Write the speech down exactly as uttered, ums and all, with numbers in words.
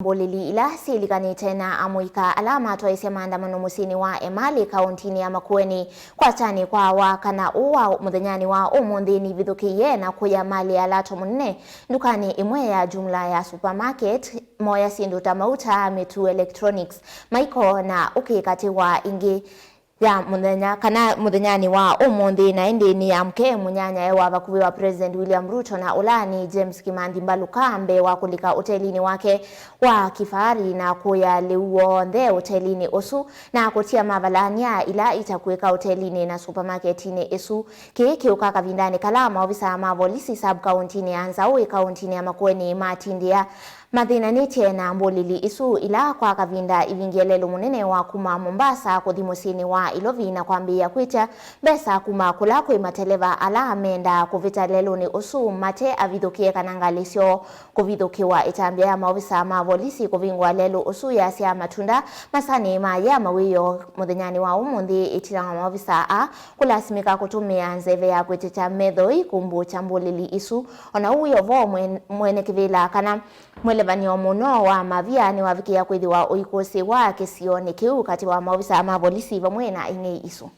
mbũlĩli ila syĩlikanĩte na amũika ala matwaĩsye maandamano mũsyĩnĩ wa Emali, kaũntinĩ ya Makueni, kwatanĩ kwa wa kana ũũ wa mũthenyanĩ wa ũmũnthĩ nivithũkĩie na kũya malĩ ya lato mũnene ndukanĩ ĩmwe ya jumla ya supermarket, moya syĩndũ ta mauta, mĩtu, electronics, maiko na ũkĩ katĩ wa ingĩ. Ya mũthenya, kana mũthenyanĩ wa ũmũnthĩ, na ĩndĩ nĩ ya mũke mũnyanyae wa vakuvĩ wa President William Ruto na ũla nĩ James Kimanthi Mbaluka mbee wa kũlika ũtelinĩ wake wa kĩfahari na kũya lĩu w'onthe ũtelinĩ ũsu na kũtia mavalany'a ila itakwĩka ũtelinĩ na supamaketinĩ ĩsu. Kĩĩ kĩũka kavindanĩ kala maovisa ma volisi sub-kauntinĩ ya Nzaũ ĩ kauntinĩ ya Makueni matindĩa mathĩnanĩtye na mbũlĩli isu ila kwa kavinda ivingie lelũ mũnene wa kuma Mombasa kũthi mũsyĩnĩ wa Ilovi na kwambĩĩa kwĩtya mbesa kuma kũla kwĩ mateleva ala mendaa kũvĩta lelũnĩ ũsu mate avithũkĩe kana ngalĩ syoo kũvithũkĩwa. Ĩtambya ya maovisa ma volisi kũvingũa lelũ ũsu yasyaa matunda masanĩ ma ya mawĩoo mũthenyanĩ wa ũmũnthĩ, ĩtina wa maovisa aa kũlasimĩka kũtũmĩa nzeve ya kwĩtetya methoi kũmbũkya mbũlĩli isu. Ona ũu wĩ o vo, mwene kĩvĩla kana Mwelevan'yo mũno wa mavia nĩwavikĩĩa kwĩthĩwa ũikũsĩwa kĩsionĩ kĩu katĩ wa maovisa ma volisi vamwe na aing'ei isu.